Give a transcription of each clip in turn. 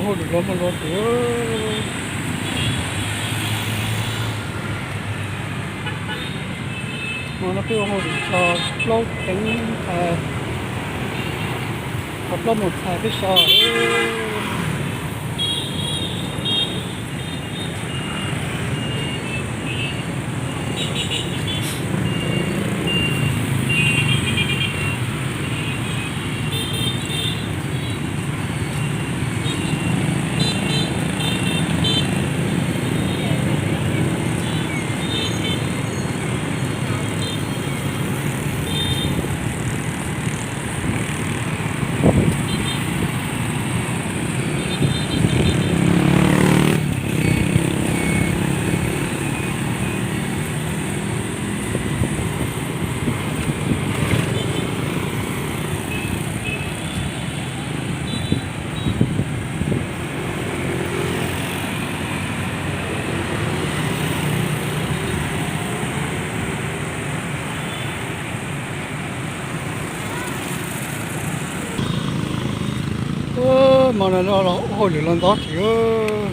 Hauj lwm luag muaj luag tiag. Hmo no peb ua hauj lwm tso plaub teev ntxhais, tso plaub mus ntxhais peb so. Hmo no los ua hauj lwm los ntxov thiab.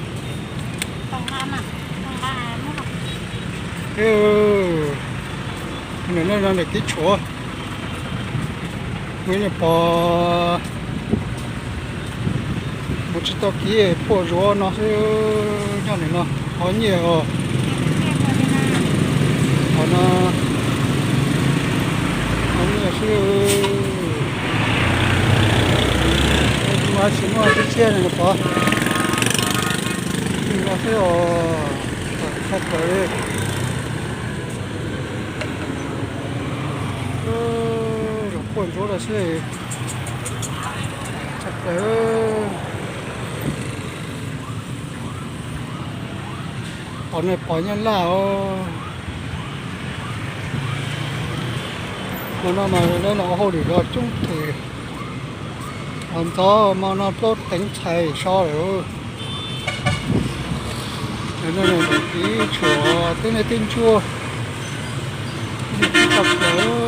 Nim no ntawm kev tshuam, mus nyuam pog mus tsis tau kev puas zuav no xwb. Nyob nim no qhov nyiaj os, qhov no qhov nyiaj xwb. Tsis muaj tib txiaj nyuam pog, no xwb os. Txog plaws li, zoo puas ntsuav lawm xwb. Txog plaws. Pom nej pom nyab laj os. Hmo no mas lawv los ua hauj lwm los coob tes, los ntxov hmo no plaub teev ntxhais so lawm. Lawv no ntawm kev tshuam twb nej tib ntsuab, nej tib tau plaws.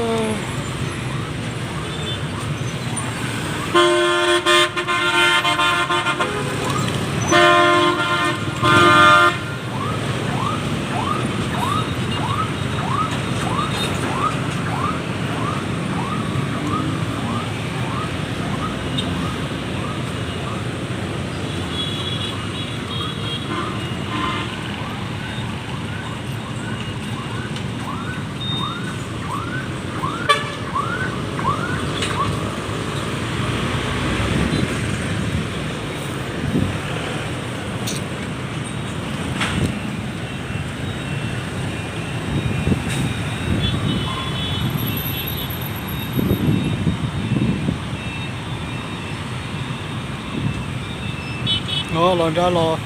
Los nrad los,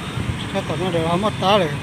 sab tom no lawv ho muaj tab lawm.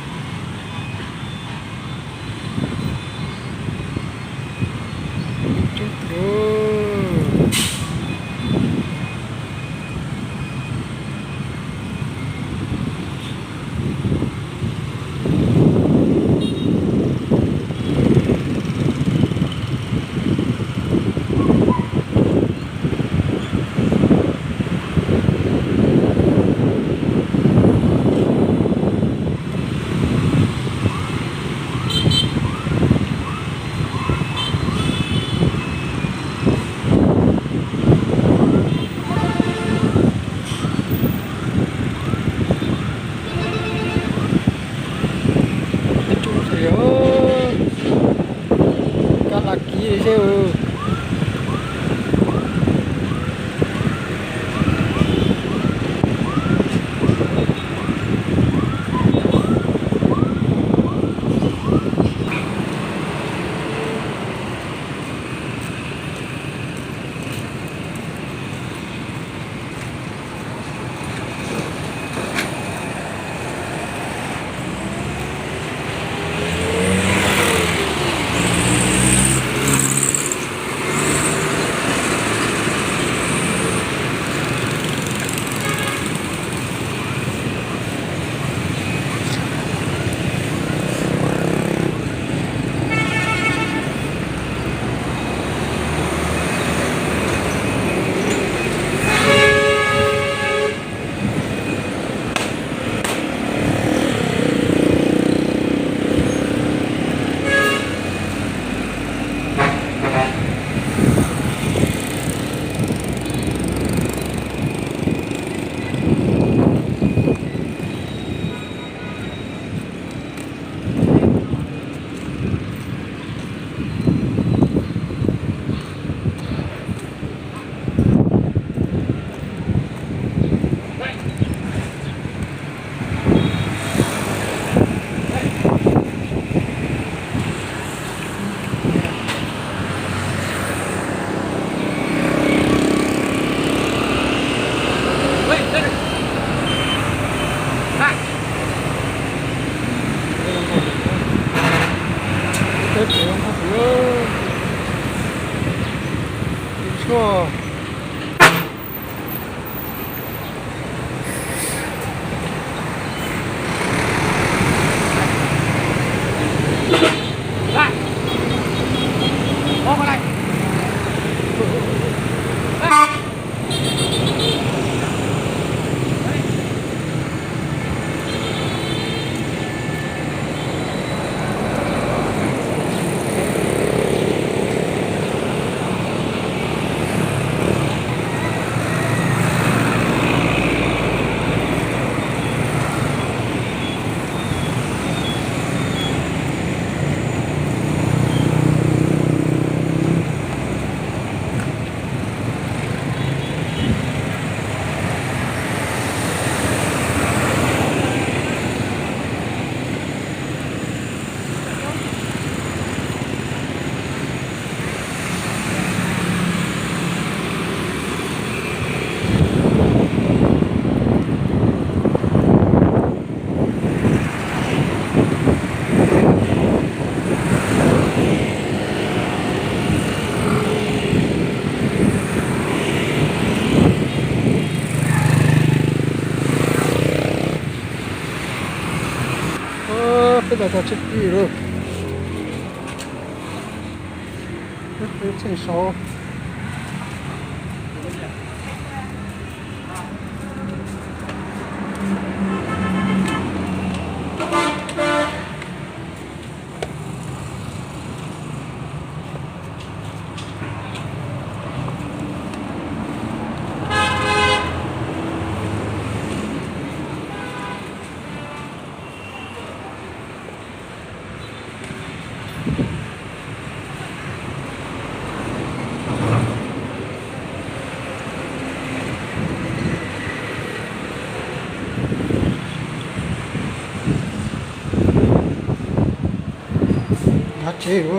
Peb los txog tsev ti lawm. Peb tseem saud. Nyob tsev.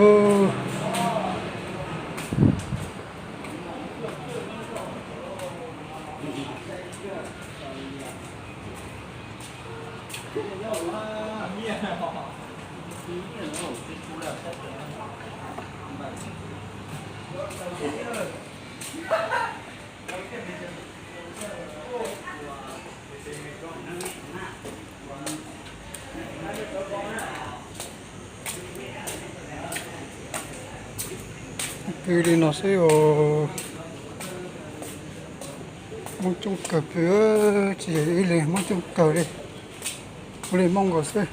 Pw li no xwb os. Hmoob coob kawg pw, tsis yog ib leeg, Hmoob coob kawg li. Ua li Hmoob nkaus xwb.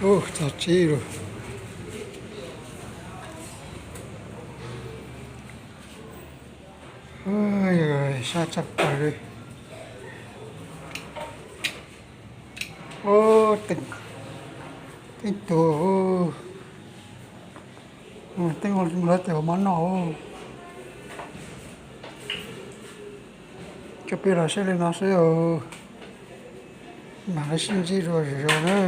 Ub, txog tsev lawm. Sab tshaj plaws li. Ub, teeb, teeb tug, teeb lawv tes hauv mov noj. Coj peb los saib li no xwb os. Mam li sib ntsib dua zog na.